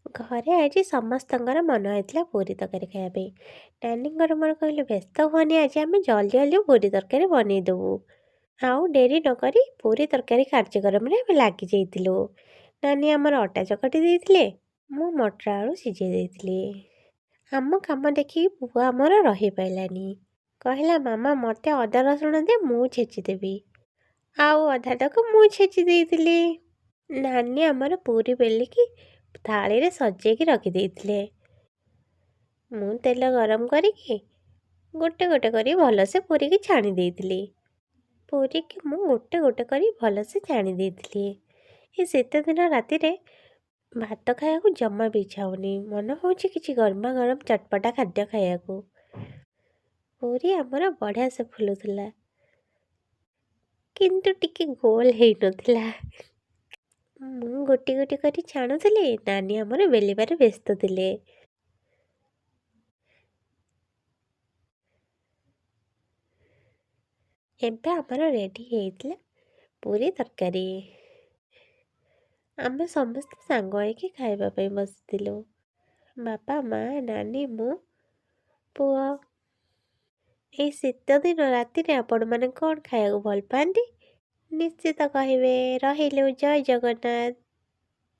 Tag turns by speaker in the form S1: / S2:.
S1: ଘରେ ଆଜି ସମସ୍ତଙ୍କର ମନ ହେଇଥିଲା ପୁରୀ ତରକାରୀ ଖାଇବା ପାଇଁ। ନାନୀଙ୍କର ମୋର କହିଲୁ, ବ୍ୟସ୍ତ ହୁଅନି, ଆଜି ଆମେ ଜଲ୍ଦି ଜଲ୍ଦି ପୁରୀ ତରକାରୀ ବନେଇଦେବୁ। ଆଉ ଡେରି ନକରି ପୁରୀ ତରକାରୀ କାର୍ଯ୍ୟକ୍ରମରେ ଆମେ ଲାଗିଯାଇଥିଲୁ। ନାନୀ ଆମର ଅଟା ଚକଟି ଦେଇଥିଲେ, ମୁଁ ମଟର ଆଳୁ ସିଝେଇ ଦେଇଥିଲି। ଆମ କାମ ଦେଖିକି ପୁଅ ଆମର ରହିପାରିଲାନି, କହିଲା, ମାମା ମୋତେ ଅଦା ରସୁଣ ଦେ, ମୁଁ ଛେଚିଦେବି। ଆଉ ଅଧା ତକ ମୁଁ ଛେଚି ଦେଇଥିଲି। ନାନୀ ଆମର ପୁରୀ ବେଲିକି ଥାଳିରେ ସଜେଇକି ରଖିଦେଇଥିଲେ। ମୁଁ ତେଲ ଗରମ କରିକି ଗୋଟେ ଗୋଟେ କରି ଭଲସେ ପୁରୀକି ଛାଣି ଦେଇଥିଲି। ପୁରୀକି ମୁଁ ଗୋଟେ ଗୋଟେ କରି ଭଲସେ ଛାଣି ଦେଇଥିଲି। ଏ ଶୀତଦିନ ରାତିରେ ଭାତ ଖାଇବାକୁ ଜମା ବି ଇଚ୍ଛା ହେଉନି, ମନ ହେଉଛି କିଛି ଗରମା ଗରମ ଚଟପଟା ଖାଦ୍ୟ ଖାଇବାକୁ। ପୁରୀ ଆମର ବଢ଼ିଆ ସେ ଫୁଲୁଥିଲା, କିନ୍ତୁ ଟିକେ ଗୋଲ ହେଇନଥିଲା। ମୁଁ ଗୋଟି ଗୋଟି କରି ଛାଣୁଥିଲି, ନାନୀ ଆମର ବେଲିବାରେ ବ୍ୟସ୍ତ ଥିଲେ। ଏବେ ଆମର ରେଡ଼ି ହେଇଥିଲା ପୁରୀ ତରକାରୀ। ଆମେ ସମସ୍ତେ ସାଙ୍ଗ ହେଇକି ଖାଇବା ପାଇଁ ବସିଥିଲୁ, ବାପା, ମା, ନାନୀ, ମୁଁ, ପୁଅ। ଏଇ ଶୀତଦିନ ରାତିରେ ଆପଣମାନେ କ'ଣ ଖାଇବାକୁ ଭଲ ପାଆନ୍ତି, ନିଶ୍ଚିତ କହିବେ। ରହିଲୁ, ଜୟ ଜଗନ୍ନାଥ।